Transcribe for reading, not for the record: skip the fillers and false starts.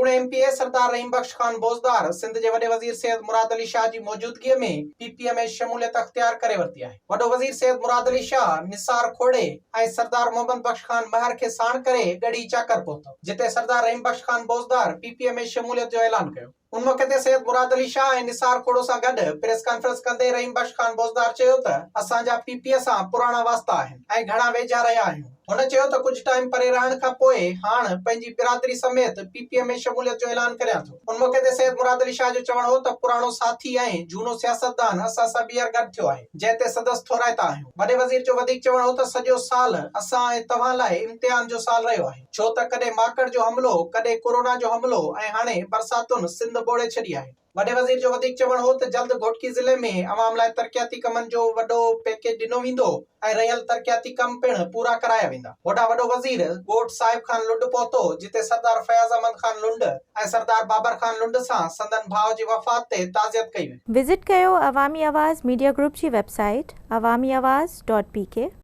اڳوڻي M P A Sardar Rahim Bakhsh Khan Bozdar Sindh جي وڏي وزير سيد مراد علي شاهه جي موجودگي ۾ پي پي ۾ شموليت اختيار ڪري ورتي آهي. وڏو وزير سيد مراد علي شاهه، نثار کوڙي ۽ سردار محمد بخش خان مهر کي ساڻ ڪري ڳڙهي چاڪر پهتو، جتي سردار رحيم بخش خان بوزدار پي پي ۾ شموليت جو اعلان ڪيو. ان موقعي تي سيد مراد علي شاهه ۽ نثار کوڙو سان گڏ پريس ڪانفرنس ڪندي رحيم بخش خان بوزدار چيو ته اسان جا پي پي سان پراڻا واسطا آهن ۽ گهڻا ويجها رهيا آهيون. هن چيو ته ڪجهه ٽائيم پري رهڻ کان پوء هاڻ پنهنجي برادري سميت پي پي ۾ شموليت جو اعلان ڪريان ٿو. ان موقعي تي سيد مراد علي شاهه جو چوڻ هو ته پراڻو ساٿي ۽ جهونو سياستدان اسان سان ٻيهر گڏ ٿيو آهي، جنهن تي سندس ٿورائتا آهيون. وڏي وزير جو وڌيڪ چوڻ هو ته سڄو سال اسان ۽ توهان لاء امتحان جو سال رهيو آهي. ڇو ته ڪڏهن ماڪڙ جو حملو، ڪڏهن ڪورونا جو حملو ۽ هاڻي برساتن سنڌ ٻوڙي ڇڏي آهي. وڏي وزير جو وڌيڪ چوڻ هو ته جلد گهوٽڪي ضلعي ۾ عوام لاء ترقياتي ڪمن جو وڏو پيڪيج ڏنو ويندو ۽ رهيل ترقياتي ڪم پڻ پورا ڪرايا ويندا. هوڏانهن وڏو وزير ڳوٺ صاحب خان لنڊ پهتو جتي سردار فياض احمد خان لنڊ ۽ سردار بابر خان لنڊ سان سندن ڀاء جي وفات تي تعزيت ڪئي وئي. وزٽ ڪيو عوامي آواز ميڊيا گروپ جي website Awami Awaz dot P K.